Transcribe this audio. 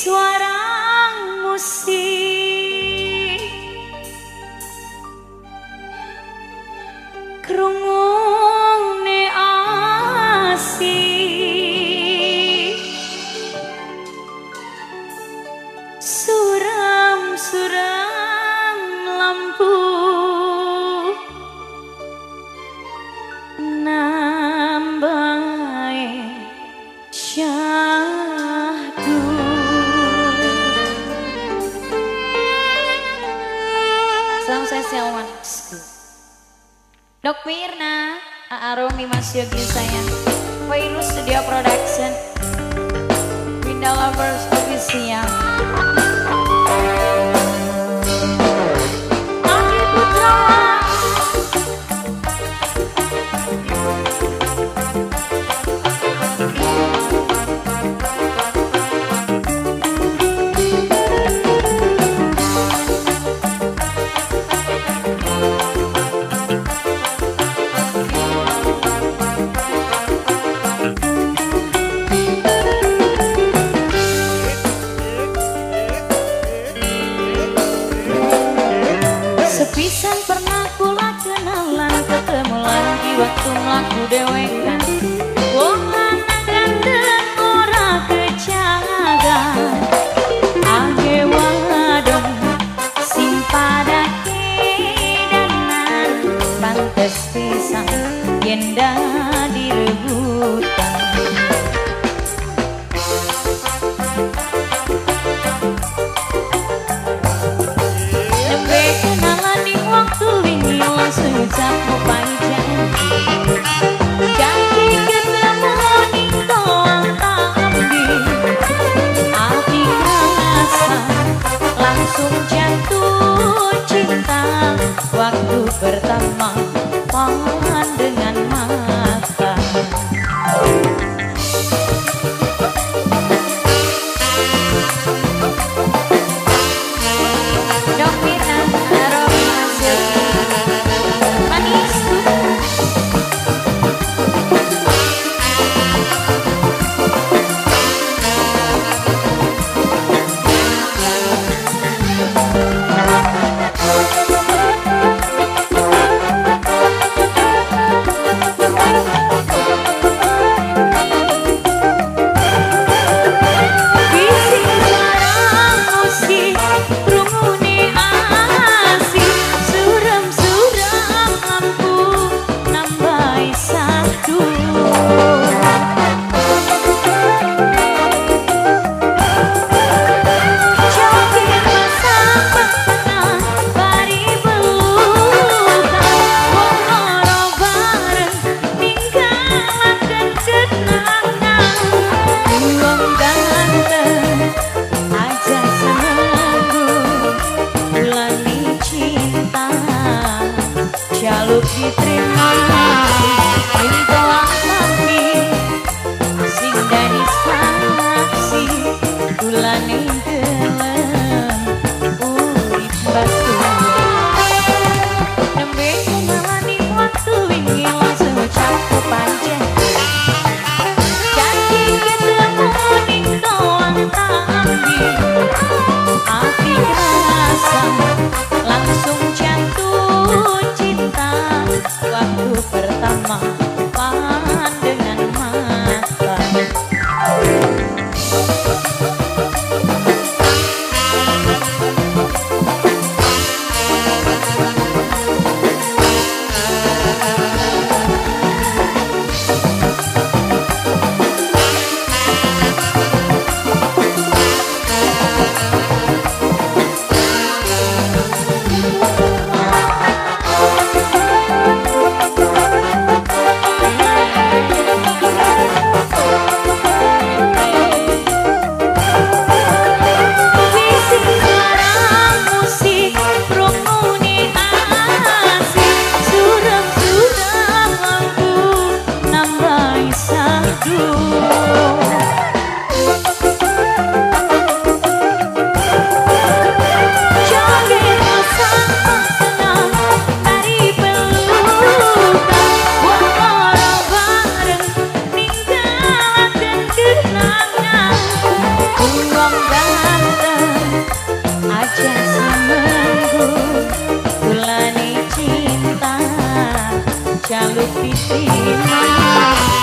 Suara musik krungune asik, suram-suram lampu nambahe syahdu. Salam saya Selwan. Dok Mirna, Aaromi Mas Yogi sayang, Virus Studio Production, Winda Lovers Official. Anggi Putra. Sepisan pernah kula kenalan, ketemu lagi waktu mlaku dewekan. Wong lanang ganteng ora kejagan, age wadon sing pada kedanan, pantes pisan yen dadi rebutan. Langsung ucap panjang janji ketemu ning toang tambi, ati kerasa langsung jatuh cinta waktu pertama pandangan mata. Dok Mirna, Aromi Mas Yogi, manisku. Bising suara musik krungune asik, suram-suram lampu nambahi sahdu. Joget pasang pasangan bari pelukan, wong loro bareng ninggalaken kenangan. Wong ganteng aja semanggu ulani cinta, jaluk diterima minta kami sing dadi saksi ulane gelem urip batu. Nembe kenalan ning waktu wingi langsung ucap panjang janji ketemu ning toang tambi, ati kerasa langsung jatuh cinta waktu pertama pandangan mata. Bising suara musik krungune asik, suram-suram lampu nambahi syahdu. Joget pasang pasangan tari pelukan, wong loro bareng ninggalaken kenangan. Wong ganteng Jaluk diterima.